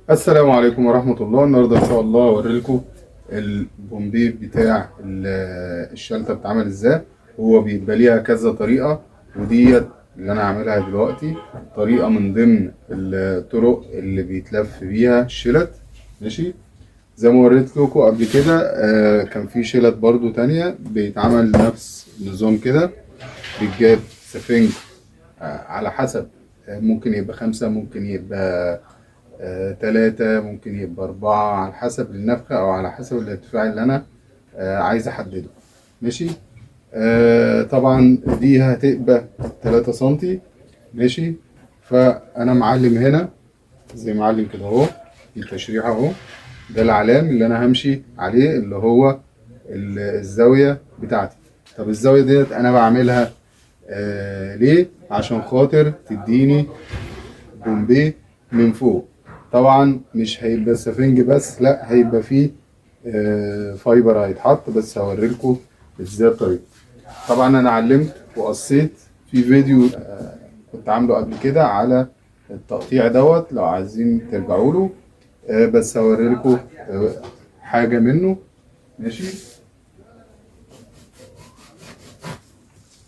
السلام عليكم ورحمة الله. النهاردة إن شاء الله أوريلكم البومبي بتاع الشلتة بتتعمل إزاي. هو بيبقى ليها كذا طريقة، وديت اللي أنا هعملها دلوقتي طريقة من ضمن الطرق اللي بيتلف بيها الشلت. ماشي، زي ما وريت لكم قبل كده، كان في شلت برضو تانية بيتعمل نفس النظام كده، بيتجاب سفنج، على حسب، ممكن يبقى 5، ممكن يبقى 3، ممكن يبقى 4، على حسب النفخة أو على حسب الارتفاع اللي أنا عايز أحدده. ماشي، طبعا دي هتبقى 3 سنتي. ماشي، فأنا معلم هنا زي معلم كده أهو، دي التشريح أهو، ده العلام اللي أنا همشي عليه اللي هو الزاوية بتاعتي. طب الزاوية ديت أنا بعملها، ليه؟ عشان خاطر تديني بومبي من فوق. طبعا مش هيبقى سفنج بس، لا هيبقى فيه، fiber هيتحط، بس هوريلكم ازاي الطريقه. طبعا انا علمت وقصيت في فيديو، كنت عامله قبل كده على التقطيع دوت، لو عايزين ترجعوا له، بس هوريلكم، حاجه منه. ماشي،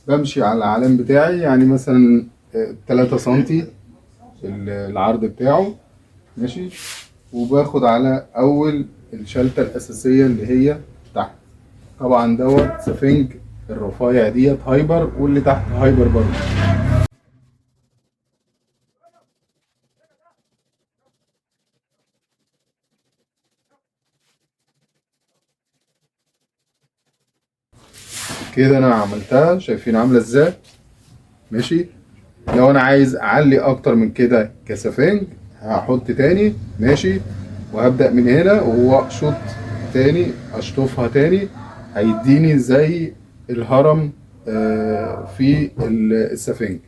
بمشي على العلام بتاعي، يعني مثلا، 3 سنتي العرض بتاعه. ماشي، وباخد على اول الشلتة الاساسية اللي هي تحت. طبعا دوت سفنج الرفايع ديت هايبر، واللي تحت هايبر برضه. كده انا عملتها، شايفين عاملة ازاي؟ ماشي، لو انا عايز اعلي اكتر من كده كسفنج هحط تاني. ماشي، وهبدأ من هنا واقشط تاني، اشطفها تاني، هيديني زي الهرم، في السفنج.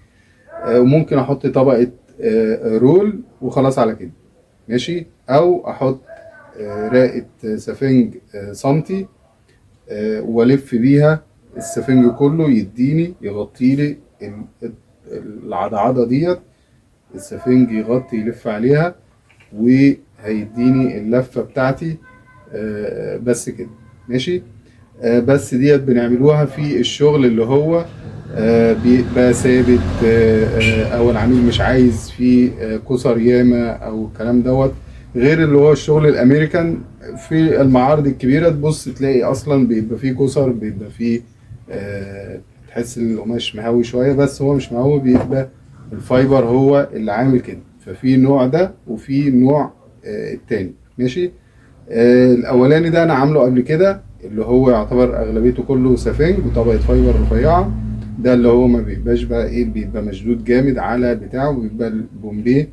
وممكن احط طبقة، رول وخلاص على كده. ماشي، او احط، راقة سفنج، سنتي، والف بيها السفنج كله، يغطيلي العضعضة ديت، السفنج يغطي يلف عليها وهيديني اللفة بتاعتي، بس كده. ماشي، بس ديت بنعملوها في الشغل اللي هو، بيبقى ثابت، او العميل مش عايز فيه، كسر ياما او الكلام دوت، غير اللي هو الشغل الامريكان في المعارض الكبيرة تبص تلاقي اصلا بيبقى فيه كسر، بيبقى فيه، تحس ان القماش مهوي شوية، بس هو مش مهوي، بيبقى الفايبر هو اللي عامل كده. ففي نوع ده وفي نوع، التاني. ماشي، الاولاني ده انا عامله قبل كده، اللي هو يعتبر اغلبيته كله سفنج وطبقة فايبر رفيعة، ده اللي هو ما بيبقاش بقى ايه، بيبقى مشدود جامد على بتاعه، وبيبقى البومبيه،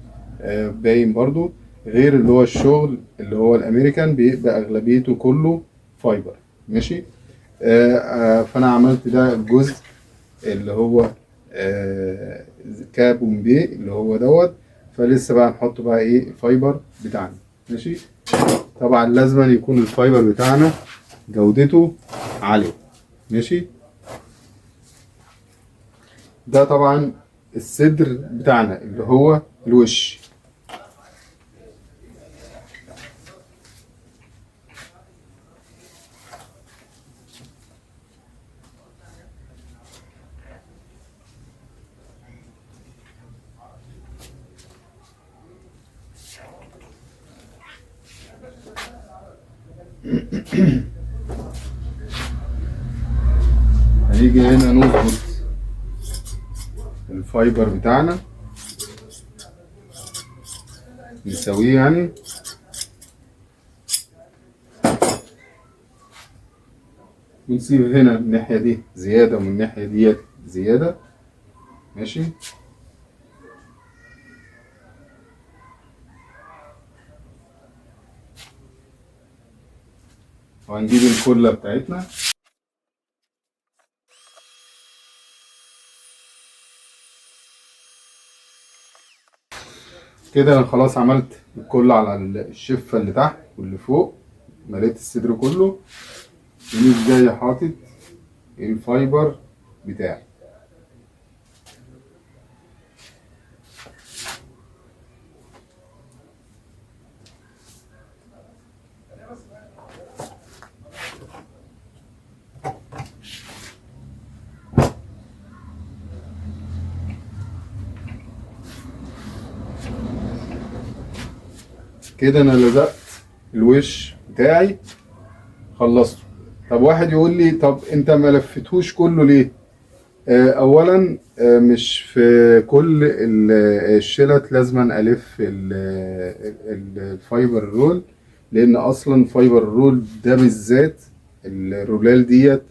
باين برضو، غير اللي هو الشغل اللي هو الامريكان بيبقى اغلبيته كله فايبر. ماشي، فانا عملت ده الجزء اللي هو، كبومبيه اللي هو دوت، فلسه بقى نحط بقى ايه الفايبر بتاعنا. ماشي، طبعا لازم يكون الفايبر بتاعنا جودته عالية. ماشي، ده طبعا الصدر بتاعنا اللي هو الوش. هنيجي هنا نظبط الفايبر بتاعنا، نسويه يعني. ونسيب هنا الناحية دي زيادة ومن الناحية دي زيادة. ماشي، وهنجيب الكلة بتاعتنا. كده انا خلاص عملت الكل على الشفة اللي تحت واللي فوق، مليت الصدر كله. ونيجي جاي حاطط الفايبر بتاعي. كده انا لزقت الوش بتاعي، خلصته. طب واحد يقول لي طب انت ما لفتهوش كله ليه؟ اولا مش في كل الشلت لازما الف ال fiber roll، لان اصلا fiber roll ده بالذات الرولال ديت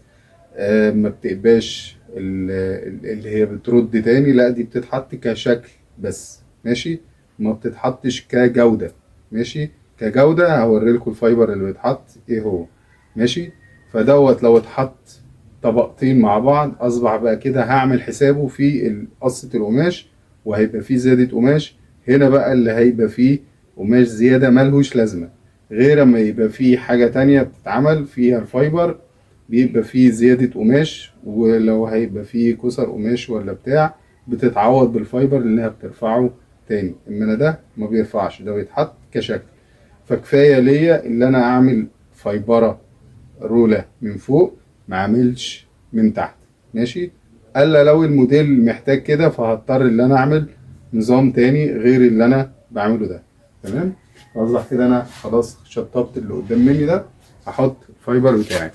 ما بتقباش اللي هي بترد تاني، لا دي بتتحط كشكل بس، ماشي، ما بتتحطش كجودة. ماشي، كجودة هوري لكم ال fiber اللي بيتحط ايه هو. ماشي، فدوت لو اتحط طبقتين مع بعض اصبح بقى كده هعمل حسابه في قصة القماش، وهيبقى فيه زيادة قماش. هنا بقى اللي هيبقى فيه قماش زيادة ملهوش لازمة، غير اما يبقى فيه حاجة تانية بتتعمل فيها ال fiber بيبقى فيه زيادة قماش، ولو هيبقى فيه كسر قماش ولا بتاع بتتعوض بال fiber لانها بترفعه تاني. اما انا ده ما بيرفعش، ده بيتحط كشكل. فكفاية ليا اللي انا اعمل فايبرة رولة من فوق، ما اعملش من تحت. ماشي، الا لو الموديل محتاج كده فهضطر ان انا اعمل نظام تاني غير اللي انا بعمله ده. تمام، اصبح كده انا خلاص شطبت اللي قدام مني ده، هحط ال fiber بتاعي.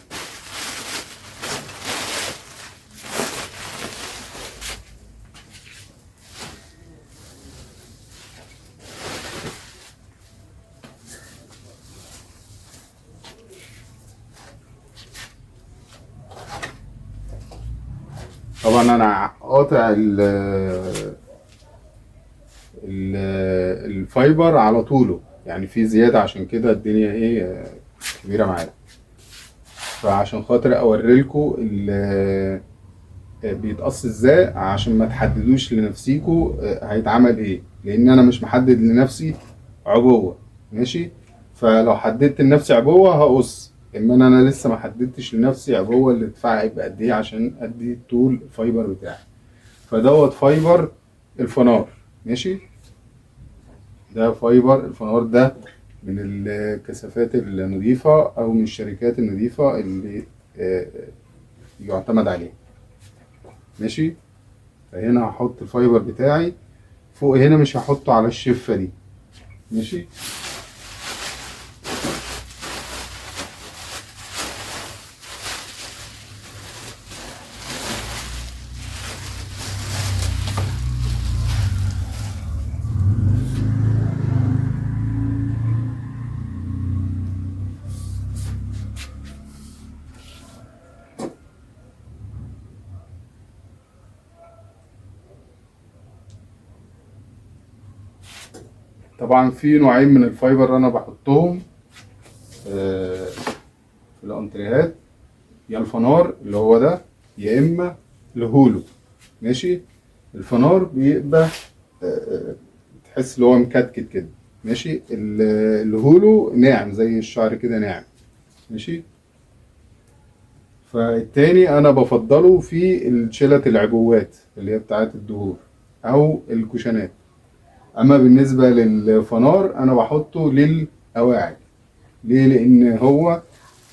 طبعا انا قاطع ال fiber على طوله، يعني في زيادة، عشان كده الدنيا ايه كبيرة معايا. فعشان خاطر اوريلكوا بيتقص ازاي، عشان ما تحددوش لنفسيكوا هيتعمل ايه، لان انا مش محدد لنفسي عبوة. ماشي، فلو حددت لنفسي عبوة هقص، اما انا لسه ما حددتش لنفسي عبوة اللي ارتفاعها هيبقى قد ايه عشان ادي طول ال fiber بتاعي. فدوت fiber الفنار. ماشي، ده fiber الفنار، ده من الكثافات النظيفة او من الشركات النظيفة اللي يعتمد عليها. ماشي، فهنا هحط ال fiber بتاعي فوق هنا، مش هحطه على الشفة دي. ماشي، طبعا في نوعين من ال fiber انا بحطهم في الانتريهات، يا الفنار اللي هو ده، يا اما ال hollow. ماشي، الفنار بيبقى تحس اللي هو مكتكت كده. ماشي، ال hollow ناعم زي الشعر كده ناعم. ماشي، فالتاني انا بفضله في الشلت العبوات اللي هي بتاعت الدهور او الكوشنات. اما بالنسبة للفنار انا بحطه للقواعد. ليه؟ لان هو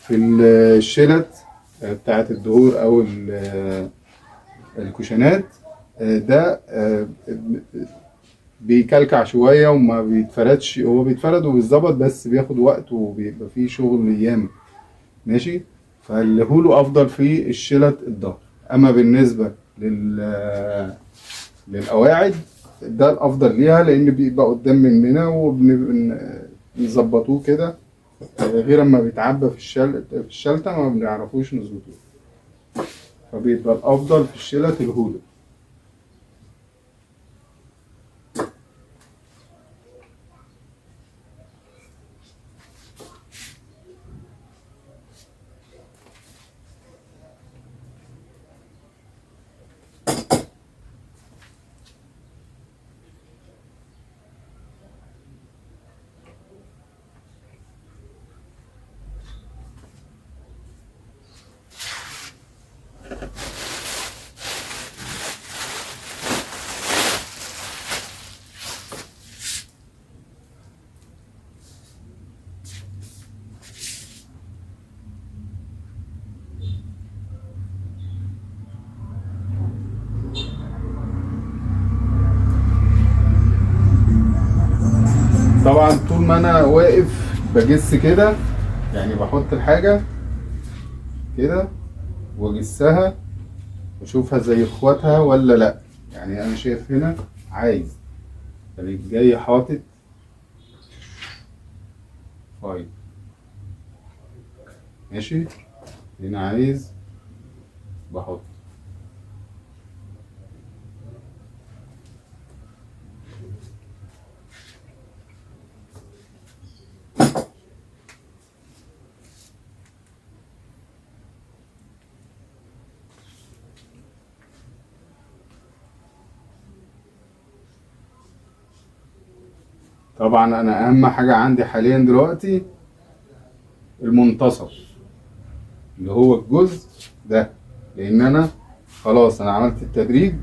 في الشلت بتاعت الدهور او الكوشنات ده بيكلكع شوية وما بيتفردش، هو بيتفرد وبيتظبط بس بياخد وقت وبيبقى فيه شغل ياما. ماشي، فالهولو افضل في الشلت الظهر. اما بالنسبة للقواعد ده الافضل ليها، لان بيبقى قدام مننا وبنظبطوه كده، غير اما بيتعبى في الشلته ما بنعرفوش نظبطوه، فبيبقى الافضل في الشلت الهولو. طبعا طول ما انا واقف بجس كده، يعني بحط الحاجة كده واجسها واشوفها زي اخواتها ولا لا. يعني انا شايف هنا عايز، فبيجي جاي حاطط fiber، ماشي، هنا عايز بحط. طبعا انا اهم حاجة عندي حاليا دلوقتي المنتصف اللي هو الجزء ده، لان انا خلاص انا عملت التدريج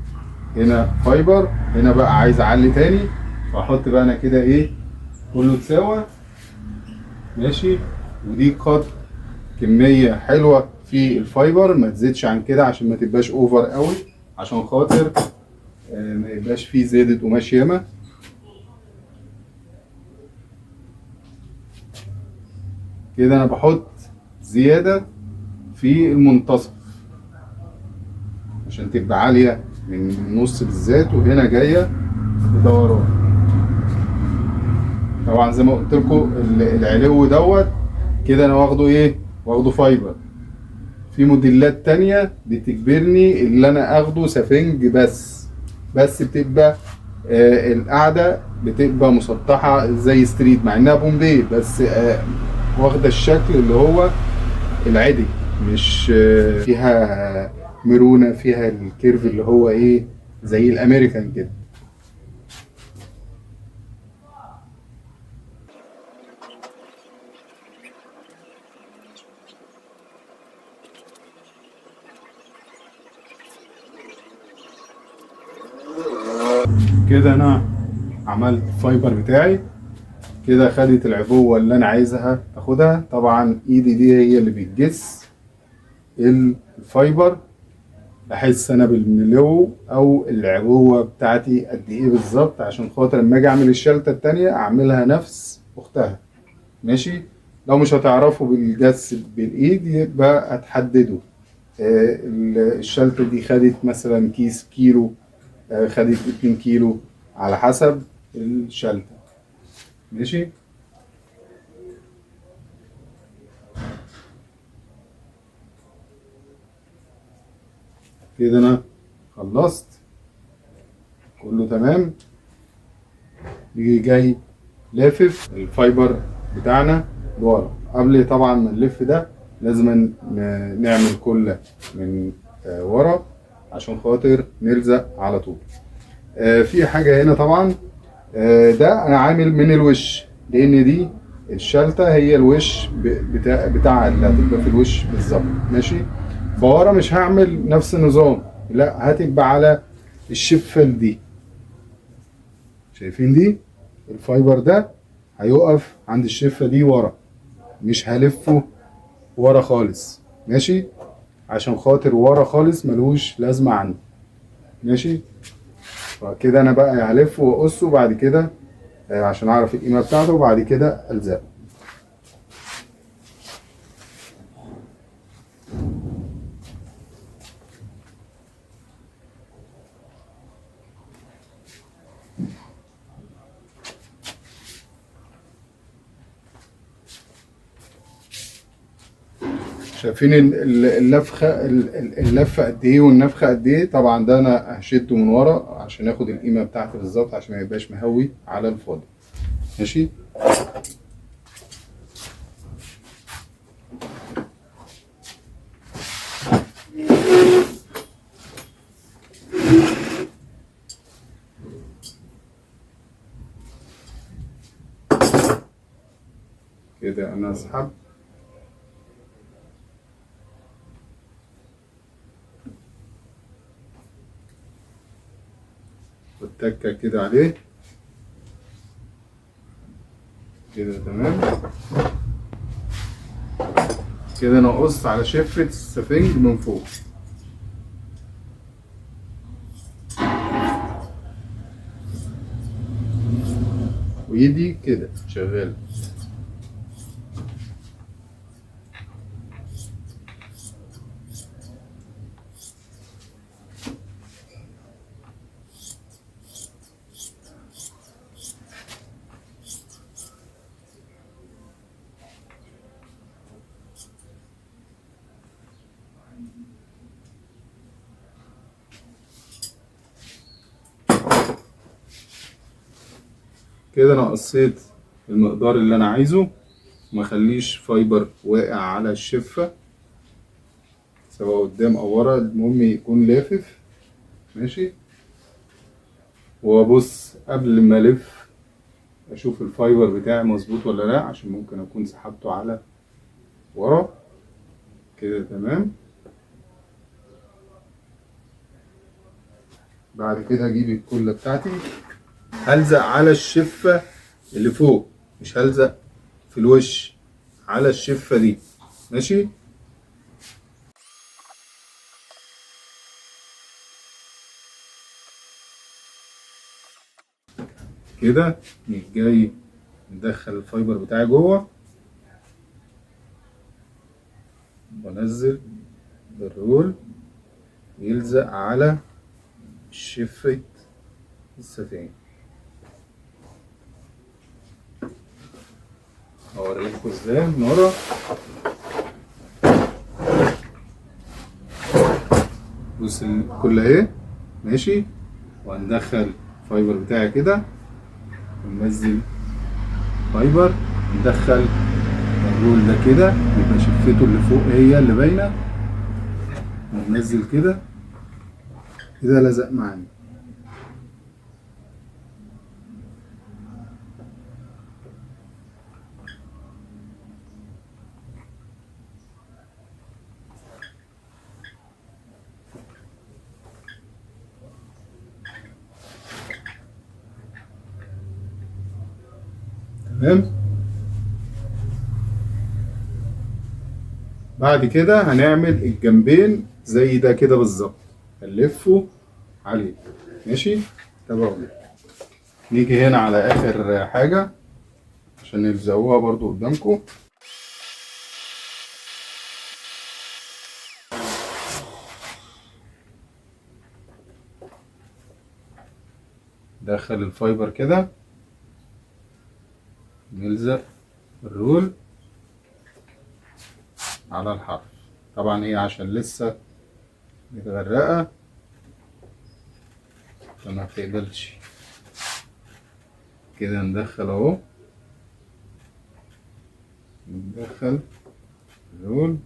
هنا fiber، هنا بقى عايز اعلي تاني، فاحط بقى انا كده ايه كله اتساوى، ماشي. ودي قد كمية حلوة في ال fiber، ما تزيدش عن كده عشان ما تبقاش over قوي، عشان خاطر ما يبقاش فيه زيادة قماش ياما. كده انا بحط زيادة في المنتصف عشان تبقى عالية من النص بالذات، وهنا جاية بدوران. طبعا زي ما قلت لكم العلو دوت كده انا واخده ايه؟ واخده fiber. في موديلات تانية بتجبرني اللي انا اخده سفنج بس بتبقى القاعدة بتبقى مسطحة زي straight، مع انها بومبي بس واخدة الشكل اللي هو العدل، مش فيها مرونة، فيها ال curve اللي هو ايه زي الامريكان كده. كده انا عملت ال fiber بتاعي كده، خدت العبوة اللي انا عايزها تاخدها. طبعا ايدي دي هي اللي بتجس ال fiber، بحس انا بالملو او العبوة بتاعتي قد ايه بالظبط، عشان خاطر لما اجي اعمل الشلتة التانية اعملها نفس اختها، ماشي. لو مش هتعرفوا بالجس بالايد يبقى هتحددوا، الشلتة دي خدت مثلا كيس كيلو، خدت 2 كيلو على حسب الشلتة، ماشي. كده انا خلصت كله تمام. نيجي جاي لافف ال fiber بتاعنا لورا. قبل طبعا ما نلف ده لازم نعمل كله من ورا عشان خاطر نلزق على طول. في حاجة هنا طبعا، ده انا عامل من الوش، لان دي الشلتة هي الوش بتاع اللي هتبقى في الوش بالظبط، ماشي. فورا مش هعمل نفس النظام، لا هتبقى على الشفة دي، شايفين دي ال fiber ده هيقف عند الشفة دي ورا، مش هلفه ورا خالص، ماشي، عشان خاطر ورا خالص ملوش لازمة عندي، ماشي. فكده انا بقى هلفه واقصه بعد كده، عشان اعرف القيمة بتاعته، وبعد كده الزقه. شايفين اللفخه، اللفة قد ايه والنفخة قد ايه. طبعا ده انا هشده من ورا عشان اخد القيمة بتاعتي بالظبط، عشان ما يبقاش مهوي على الفاضي، ماشي. كده انا اسحب والتكه كده عليه كده تمام. كده انا اقص على شفه السفنج من فوق، وايدي كده شغالة. كده انا قصيت المقدار اللي انا عايزه، ما اخليش fiber واقع على الشفة سواء قدام او ورا، المهم يكون لافف. ماشي، وابص قبل ما الف اشوف ال fiber بتاعي مظبوط ولا لا، عشان ممكن اكون سحبته على ورا. كده تمام. بعد كده اجيب الكلة بتاعتي، هلزق على الشفة اللي فوق، مش هلزق في الوش، على الشفة دي. ماشي، كده جاي ندخل ال fiber بتاعي جوه، وانزل ال roll يلزق على شفة السفنج. هوريلكوا ازاي من ورا. بص الكل اهي. ماشي، وهندخل ال fiber بتاعي كده، وننزل fiber، ندخل ال roll ده كده، يبقى شفته اللي فوق هي اللي باينة، وننزل كده كده، لزق معانا. تمام. بعد كده هنعمل الجنبين زي ده كده بالظبط، هنلفه عليه. ماشي، تابعوني. نيجي هنا على اخر حاجة عشان نلزقوها برضو قدامكم. دخل ال fiber كده، نلزق ال roll على الحرف. طبعا هي عشان لسه متغرقة فما بتقبلش كده. ندخل اهو، ندخل ال roll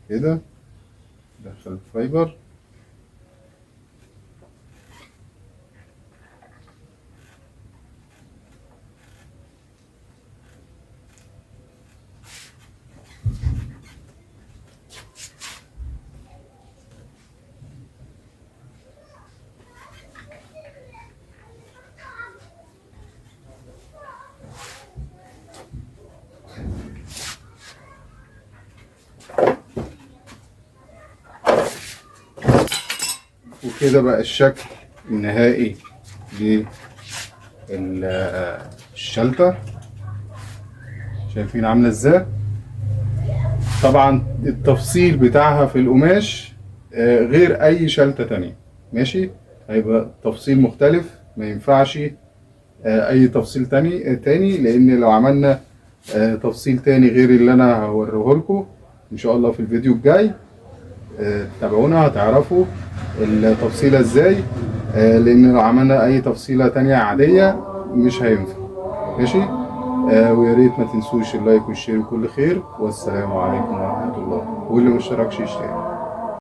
كده، ندخل ال fiber، وكده بقى الشكل النهائي للشلتة. شايفين عاملة ازاي؟ طبعا التفصيل بتاعها في القماش غير اي شلتة تانية. ماشي، هيبقى تفصيل مختلف، ما ينفعش اي تفصيل تاني، لان لو عملنا تفصيل تاني غير اللي انا هوريه لكم ان شاء الله في الفيديو الجاي، تابعونا هتعرفوا التفصيلة ازاي، لان لو عملنا اي تفصيلة تانية عادية مش هينفع. ماشي، ويا ريت ما تنسوش ال like وال share وكل خير، والسلام عليكم ورحمة الله، واللي مشتركش يشترك.